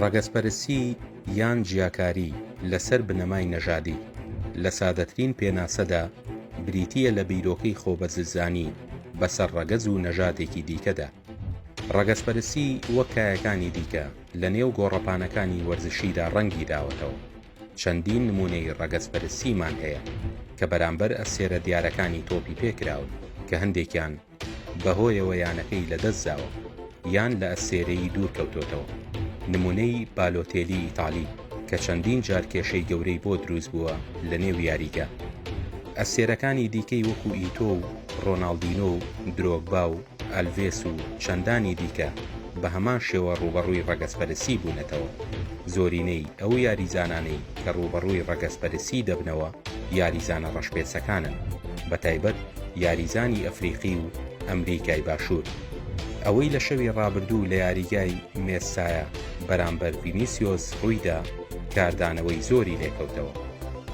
ڕەگەزپەرستی یان جیاکاری لەسەر بنەمای نەژادی، لە سادەترین پێناسەدا بریتییە لە بیرۆکەی خۆبەزلزانی بەسەر ڕەگەز و نەژادێکی دیکەدا. ڕەگەزپەرستی وەک کایەکانی دیکە لەنێو گۆڕەپانەکانی وەرزشیدا ڕەنگی داوەتەوە. چەندین نموونەی ڕەگەزپەرستیمان هەیە کە بەرامبەر ئەستێرە دیارەکانی تۆپی پێ کراون کە هەندێکیان بەهۆیەوە یانەکەی لەدەستداوە یان لە ئەستێرەیی دوورکەوتۆتەوە، نمونەی بالۆتێلی ئیتالی کە چەندین جار کێشەی گەورەی بۆ دروستبووە لەنێو یاریگا. ئەستێرەکانی دیکەی وەکو ئیتۆ و رۆناڵدینۆ و درۆگبا و ئەلڤێس و چەندانی دیکە بەهەمان شێوە رووبەڕووی رەگەزپەرستی بوونەتەوە. زۆرینەی ئەو یاریزانانەی کە رووبەڕووی رەگەزپەرستی دەبنەوە یاریزانە ڕەشپێستەکانن، بەتایبەت یاریزانی ئەفریقی و ئەمریکای باشوور. ئەوەی لە شەوی ڕابردوو لە یاریگای مێستایا بەرامبەر ڤینیسیۆس ڕوویدا، کاردانەوەی زۆری لێکەوتەوە.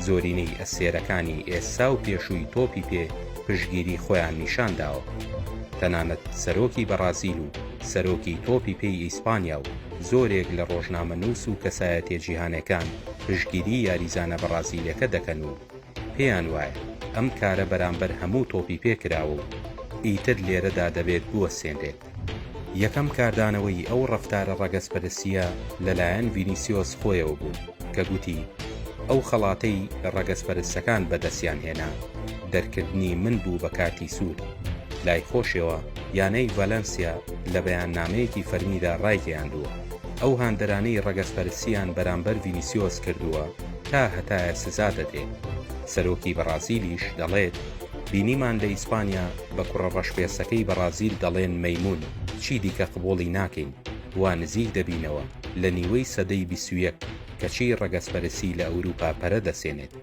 زۆرینەی ئەستێرەکانی ئێستا و پێشووی تۆپی پێ پشتگیری خۆیان نیشانداوە. تەنانەت سەرۆکی بەڕازیل و سەرۆکی تۆپی پێی ئیسپانیا و زۆرێک لە ڕۆژنامەنووس و کەسایەتیە جیهانێکان پشتگیری یاریزانە بەڕازیلیەکە دەکەن و پێیان وایە ئەم کارە بەرامبەر هەموو تۆپی پێ کراوە و ئیتر لێرەدا دەبێت بوەستێنرێت. یەکەم کاردانەوەی ئەو ڕەفتارە ڕەگەزپەرستییە لەلایەن ڤینیسیۆس خۆیەوە بوو کە گوتی، ئەو خەڵاتەی ڕەگەزپەرستەکان بەدەستیان هێنا، دەرکردنی من بوو بە کارتی سوور. لای خۆشیەوە یانەی ڤالەنسیا لە بەیاننامەیەکی فەرمیدا ڕایگەیاندووە، ئەو هاندەرانەی ڕەگەزپەرستییان بەرامبەر ڤینیسیۆس کردووە تا هەتایە سزا دەدرێن. سەرۆکی بەڕازیلیش دەڵێت، بینیمان لە ئیسپانیا بە کوڕە ڕەشپێستەکەی بەڕازیل دەڵێن مەیموون، چی دیکە قبوڵی ناکەین، وا نزیک دەبینەوە لە نیوەی سەدەی 21 کەچی ڕەگەزپەرستی لە ئەوروپا پەرە دەسێنێت.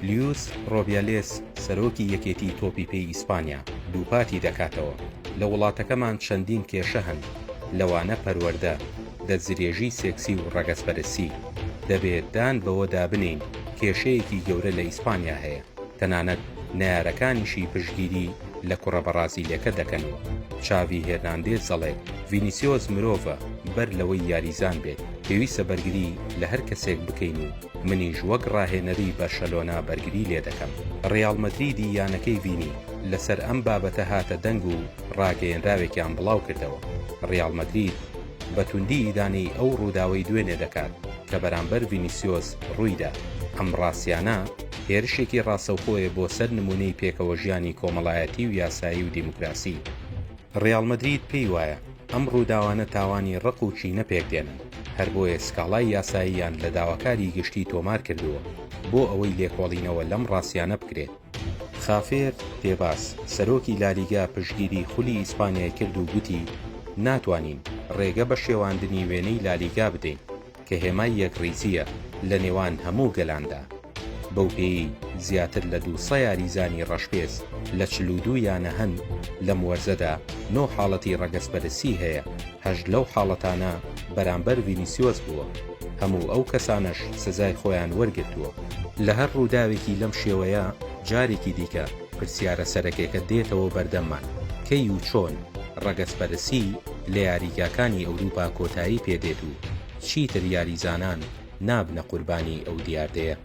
لیوس ڕۆبیالێس، سەرۆکی یەکێتی تۆپی پێی ئیسپانیا، دووپاتی دەکاتەوە، لە وڵاتەکەمان چەندین کێشە هەن، لەوانە پەروەردە، دەستدرێژی سێکسی و ڕەگەزپەرستی. دەبێت دان بەوەدا بنێین کێشەیەکی گەورە لە ئیسپانیا هەیە، تەنانەت نەیارەکانیشی پشتگیری لە کوڕە بەڕازیلیەکە دەکەن و چاڤی هێرناندێز دەڵێت، ڤینیسیۆس مرۆڤە بەر لەوەی یاریزان بێت، پێویستە بەرگری لە هەر کەسێک بکەین و منیش وەک ڕاهێنەری بەرشەلۆنە بەرگری لێدەکەم. ڕیاڵ مەدریدی یانەکەی ڤینی لەسەر ئەم بابەتە هاتە دەنگ و ڕاگەیەنراوێکیان بڵاوکردەوە. ڕیاڵ مەدرید بە توندی ئیدانەی ئەو ڕووداوەی دوێنێ دەکات کە بەرامبەر ڤینیسیۆس ڕوویدا. ئەم ڕاستیانە هێرشێکی ڕاستەوخۆیە بۆ سەر نموونەی پێکەوەژیانی کۆمەڵایەتی و یاسایی و دیموکراسی. ڕیاڵ مەدرید پێی وایە ئەم ڕووداوانە تاوانی ڕق و کینە پێکدێنن، هەر بۆیە سکاڵای یاساییان لە داواکاری گشتی تۆمار کردووە بۆ ئەوەی لێکۆڵینەوە لەم ڕاستیانە بکرێت. خافێر تێباس، سەرۆکی لالیگا پشتگیری خولی ئیسپانیای کرد و گوتی، ناتوانین ڕێگە بە شێواندنی وێنەی لالیگا بدەین، کە هێمای یەکڕیزییە لە نێوان هەموو گەلاندا. بەو پێیەی زیاتر لە 200 یاریزانی ڕەشپێست لە 42 یانە هەن، لەم وەرزەدا نۆ حاڵەتی ڕەگەزپەرستی هەیە، هەشت لەو حاڵەتانە بەرامبەر ڤینیسیۆس بووە، هەموو ئەو کەسانەش سزای خۆیان وەرگرتووە. لە هەر ڕووداوێکی لەم شێوەیە جارێکی دیکە پرسیارە سەرەکێکە دێتەوە بەردەممان، کەی و چۆن ڕەگەزپەرستی لە یاریگاکانی ئەوروپا کۆتایی پێدێت و چیتر یاریزانان نابنە قوربانی ئەو دیاردەیە؟